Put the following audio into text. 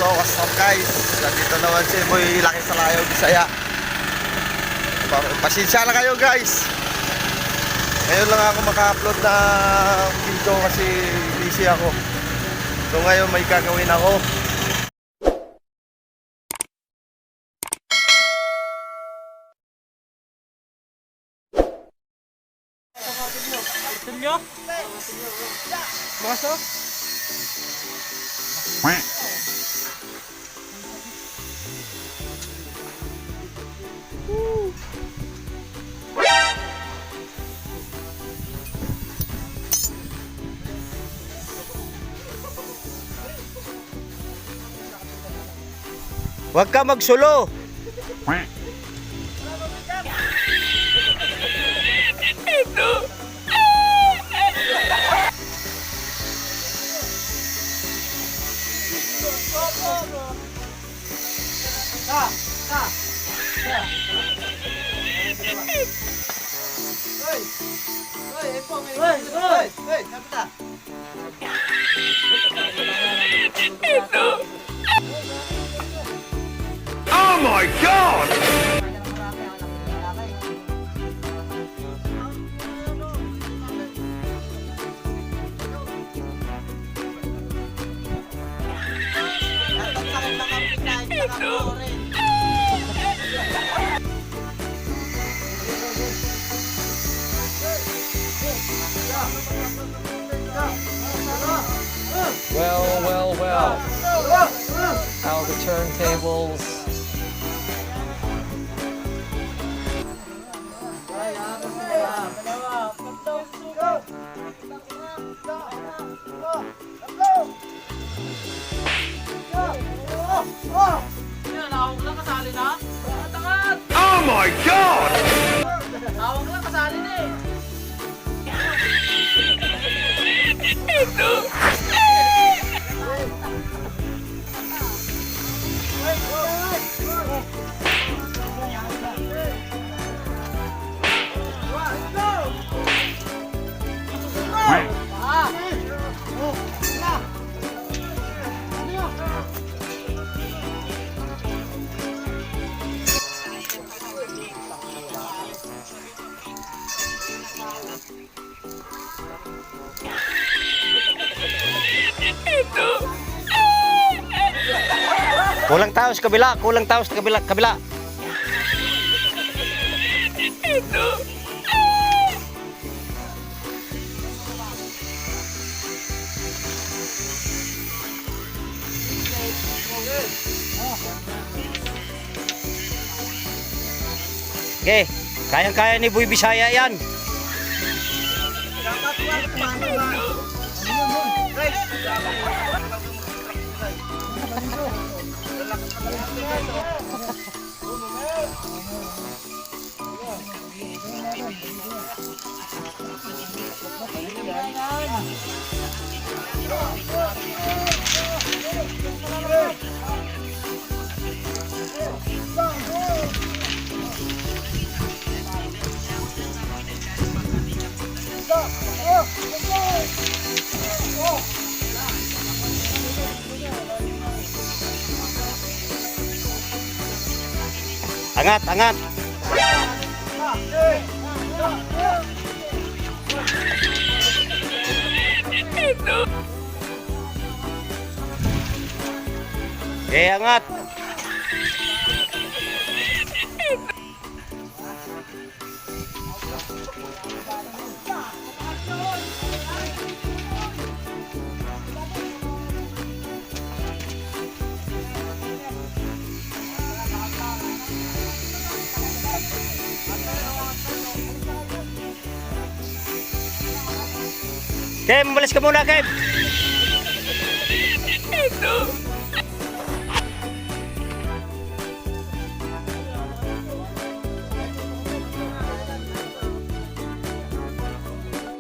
So, what's up, guys? Nandito naman si Boy Laki sa Layo, Bisaya. Pasensya na kayo, guys. Ngayon lang ako maka-upload ng video kasi busy ako. So ngayon may gagawin ako. Tulyo? Baso? Huwag ka magsulo! Oh my God! Well, well, well. How the turntables. Yan, hawak lang kasali na. Angat! Oh my God! Hawak lang kasali na eh. Kulang tao sa kabila, kulang tao sa kabila, kabila. Okay, kayang-kaya ni Boy Bisaya yan. Angat, angat. Okay, angat. Kev, umalis ka muna, Kev.